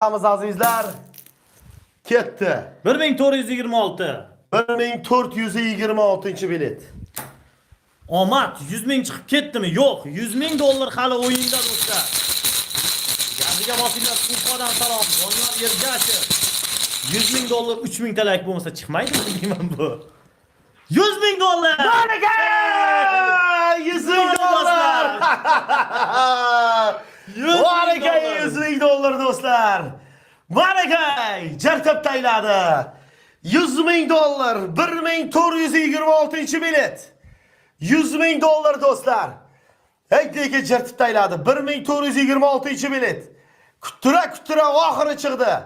Azizlar. Ketdi. 1426. 1426-bilet. Omad 100 ming chiqib ketdimi? Yo'q, 100 ming dollar hali o'yinda do'stlar. Gaziga bosinglar, Ufadan salom. Doniyor Ergashev. 100 ming dollar 3000 ta like bo'lmasa chiqmaydimi deyman bu. 100 ming dollar! Baraka! 100 ming dollar! 100 ming Baraka dollar! 100 ming dollar do'stlar. Baraka! Jartab tayladi. 100 ming dollar 1426-bilet. 100 ming dollar do'stlar. Hey, jirtib tayladi. 1426-bilet. Kuttira kuttira oxiri chiqdi.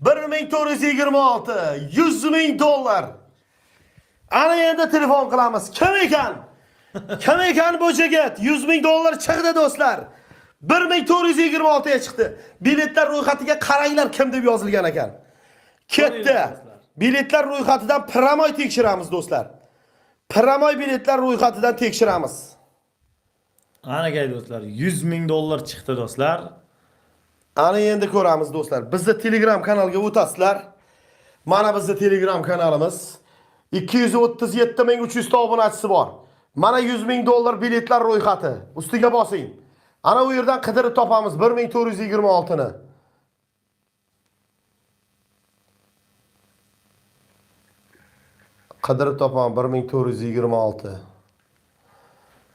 1426 100 ming dollar. Ana endi telefon qilamiz. Kim ekan? Kim ekan bu yigit? 100 ming dollar chiqdi do'stlar. 1426 ga chiqdi. Biletlar ro'yxatiga qaranglar kim deb yozilgan ekan. Ketdi. Do'stlar. Biletlar ro'yxatidan прямой tekshiramiz do'stlar. Прямой biletlar ro'yxatidan tekshiramiz. Ana do'stlar, 100 ming dollar chiqdi do'stlar. Ana endi ko'ramiz do'stlar. Bizni Telegram kanalga o'tasizlar. Mana bizni Telegram kanalimiz. 237 300 ta obunachisi bor. Mana 100 ming dollar biletlar ro'yxati. Ustiga bosing. Ana u yerdan qidirib topamiz 1426 ni. Qidirib topaman 1426.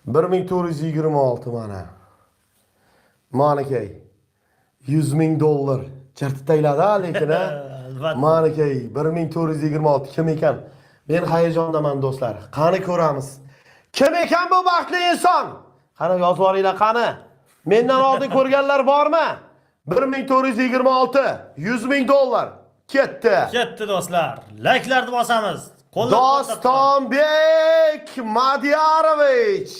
1426 mana. Manakay. 100 ming dollar. Chertitayladi ha lekin ha. Albatta. Manakay 1426 kim ekan? Men hayajondaman do'stlar. Qani ko'ramiz. Kim ekan bu baxtli inson? Qani yozib yuboringlar qani. Mendan oldin ko'rganlar bormi? 1426 100 ming dollar ketdi. Ketdi do'stlar. Likelarni bosamiz. Qo'llab-quvvatlab Dostonbek Madiyarovich.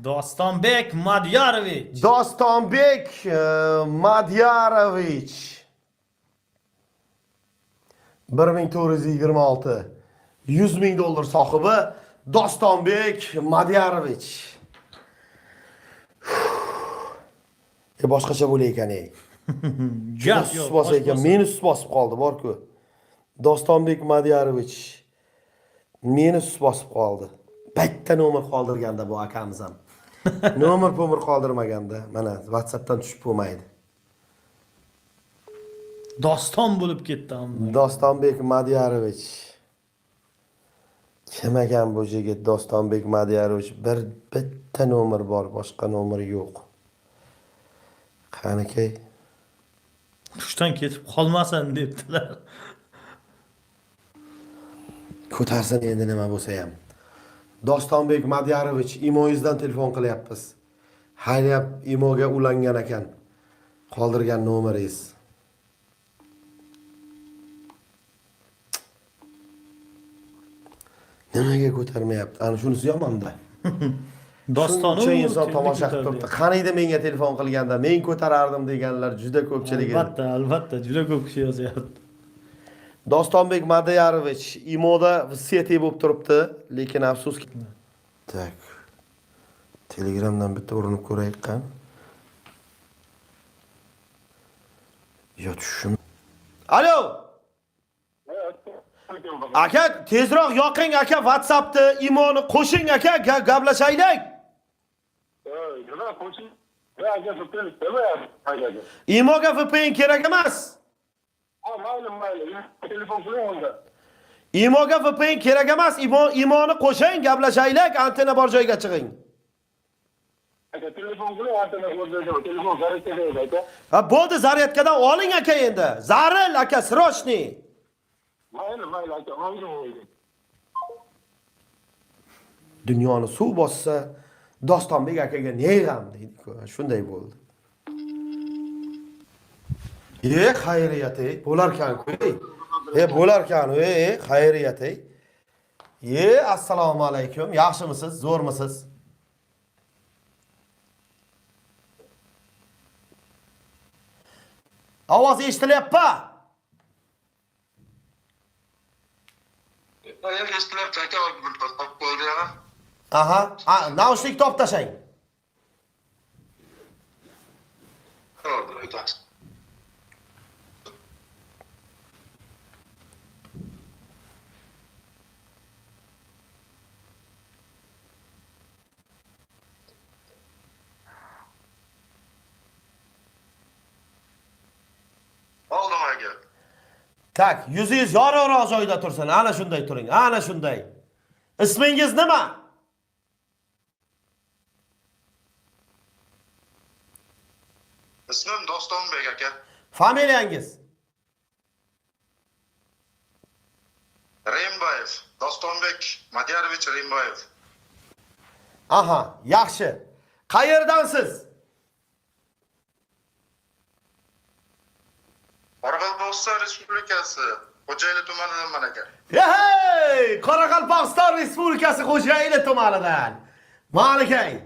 Dostonbek Madyarovich. Dostonbek Madiyarovich. 1426 100 ming dollar sohibi Dostonbek Madiyarovich. E boshqacha bo'lar ekan ey. Gap Sus yo'q. bosar ekan, meni sus bosib qoldi bor-ku. Dostonbek Madiyarovich meni sus bosib qoldi. Bitta nomer qoldirganda bu akamiz ham. Nomer po'mir qoldirmaganda mana WhatsAppdan tushib bo'lmaydi. Doston bo'lib ketdi amma. Dostonbek Madiyarovich. Kim ekan bu yigit Dostonbek Madiyarovich? Bir bitta nomer bor, boshqa nomer yo'q. Qanikey? Tushdan ketib qolmasin debdilar. Ko'tarsin endi nima bo'lsa ham. Dostonbek Madiyarovich, imoyingizdan telefon qilyapmiz. Haliyam imoga ulangan ekan. Qoldirgan nomeringiz. Nimaga ko'tarmayapti? Ana shunisi yomonda. Dostoni Shuncha inson tomosha qilib turibdi. Qaniydi menga telefon qilganda, men ko'tarardim deganlar juda ko'pchilik edi. Albatta, albatta, juda ko'p kishi yozyapti. Dostonbek Madiyarovich imoda в сети bo'lib turibdi, lekin afsuski. Так. Telegramdan bitta urinib ko'raylik qani. Yo tushim. Alo! Aka, tezroq yoqing aka WhatsAppni, imoni qo'shing aka, gaplashaylik. Nima qo'shing? Aka, VPN nima aka? Imoga VPN kerak emas. Ha, mayli, mayli. Telefon qiling unda. Imoga VPN kerak emas. Imo imoni qo'shing, gaplashaylik, antenna bor joyga chiqing. Aka, telefon qiling, antenna bor joyga. Telefon zaryadkada edi, aka. Ha bo'ldi, zaryadkadan oling aka endi. Zaril aka, срочный. Mayli, mayli, aka, oldim, oldim. Dunyoni suv bossa, Dostonbek akaga ne g'am deydi-ku. Shunday bo'ldi. E, xayriyat ey, bo'larkan-ku. Ey. E, bo'larkan, ey, xayriyat ey. E, assalomu alaykum. Yaxshimisiz? Zo'rmisiz? Ovoz eshitilyapti? Eshitilyapti, aka, qolib qoldi yana. Aha, ha, naushnik topib tashlang. Oldi, aka. Так, yuzingiz yorug'roq joyda tursin. Ana shunday turing. Ana shunday. Ismingiz nima? Ismim Dostonbek aka. Familiyangiz? Reimbayev. Dostonbek Madiyarovich Reimbayev. Aha, yaxshi. Qayerdansiz? Qoraqalpog'iston Respublikasi Xo'jayli tumanidanman aka. Hey! Qoraqalpog'iston Respublikasi Xo'jayli tumanidan. Malikay.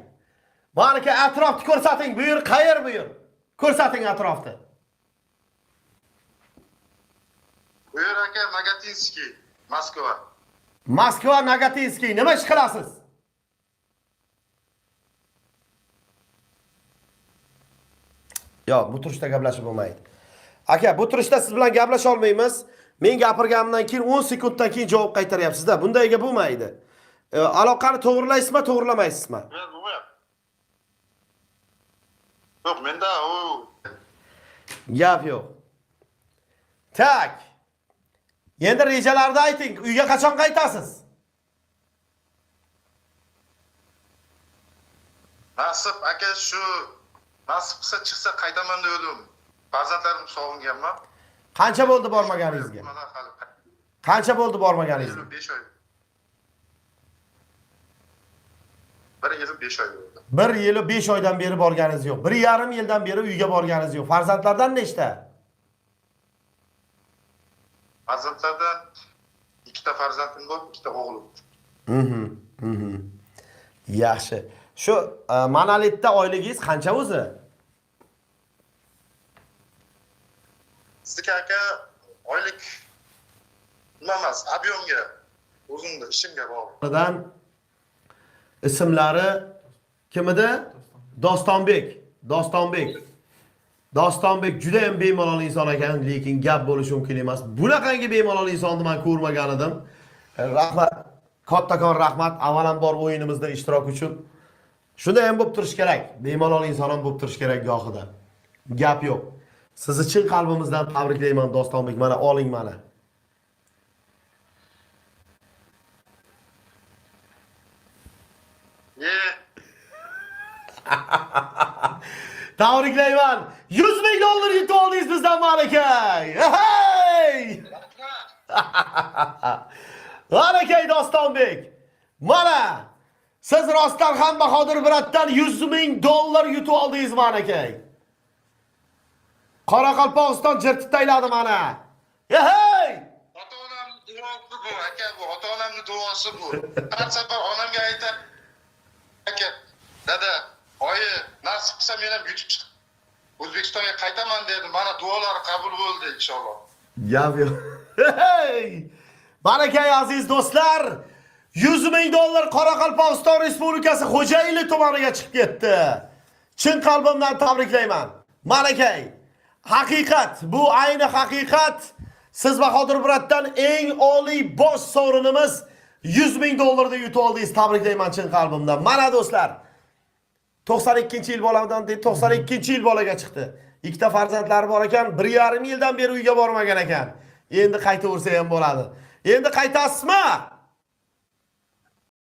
Malikay, atrofni ko'rsating. Bu yer qayer bu yer? Ko'rsating atrofni. Bu yer aka Nagatinskiy, Moskva. Moskva Nagatinskiy. Nima ish qilasiz? Yo'q, bu turishda gaplashib bo'lmaydi. Aka, bu turishda siz bilan gaplasha olmaymiz. Men gapirganimdan keyin 10 sekunddan keyin javob qaytaryapsiz-da. Bundayga bo'lmaydi. Aloqani to'g'rilaysizmi, to'g'rilamaysizmi? Men bo'lmayapti. Yo'q, menda u Gap yo'q. Tak. Endi rejalarni ayting. Uyga qachon qaytasiz? Nasib aka, shu nasib qilsa chiqsa qaytaman degandim. Farzandlarim sog'inganman. Qancha bo'ldi bormaganingizga? Mana hali Qancha bo'ldi bormaganingizga? 5 oy. 1 yil 5 oy bo'ldi. 1 yil 5 oydan beri borganingiz yo'q. 1,5 yildan beri uyga borganingiz yo'q. Farzandlardan nechta? Farzandlardan ikkita farzandim bor, ikkita o'g'lim. Yaxshi. Shu Monolitda oyligingiz qancha o'zi? Sizniki aka oylik nima emas, объемga, o'zimni ishimga bog'liq. Dan ismlari kim edi? Dostonbek. Dostonbek. Dostonbek juda ham bemalol inson ekan, lekin gap bo'lishi mumkin emas. Bunaqangi bemalol insonni men ko'rmagan edim. Rahmat. Kattakon rahmat avvalambor o'yinimizda ishtirok uchun. Shunday ham bo'lib turish kerak. Bemalol inson ham bo'lib turish kerak gohida. Gap yo'q. Sizni chin qalbimizdan tabriklayman Dostonbek. Mana oling mana. Ye, Tabriklayman. 100 ming dollar yutib oldingiz bizdan Malakay. Hey! Malakay Dostonbek. Mana siz rostdan ham Bahodir bratdan 100 ming dollar yutib oldingiz Malakay. Qoraqalpog'iston jirtib tayladi mana. Hey! Ota-onamni duosi bu aka, bu ota-onamni duosi bu. Har safar onamga aytar aka, dada, oyi, nasib qilsa men ham yutib chiqib O'zbekistonga qaytaman dedi. Mana duolar qabul bo'ldi inshaalloh. Gap yo'q. Hey! Barakay aziz do'stlar, 100 ming dollar Qoraqalpog'iston Respublikasi Xo'jayli tumaniga chiqib ketdi. Chin qalbimdan tabriklayman. Malakay, haqiqat, bu ayni haqiqat. Siz Bahodir bratdan eng oliy bosh sovrinimiz 100 ming dollarni yutib oldingiz. Tabriklayman chin qalbimdan. Mana do'stlar, 92-yil bolamdan deydi, 92-yil bolaga chiqdi. Ikkita farzandlari bor ekan, 1,5 yildan beri uyga bormagan ekan. Endi qaytaversa ham bo'ladi. Endi qaytasizmi?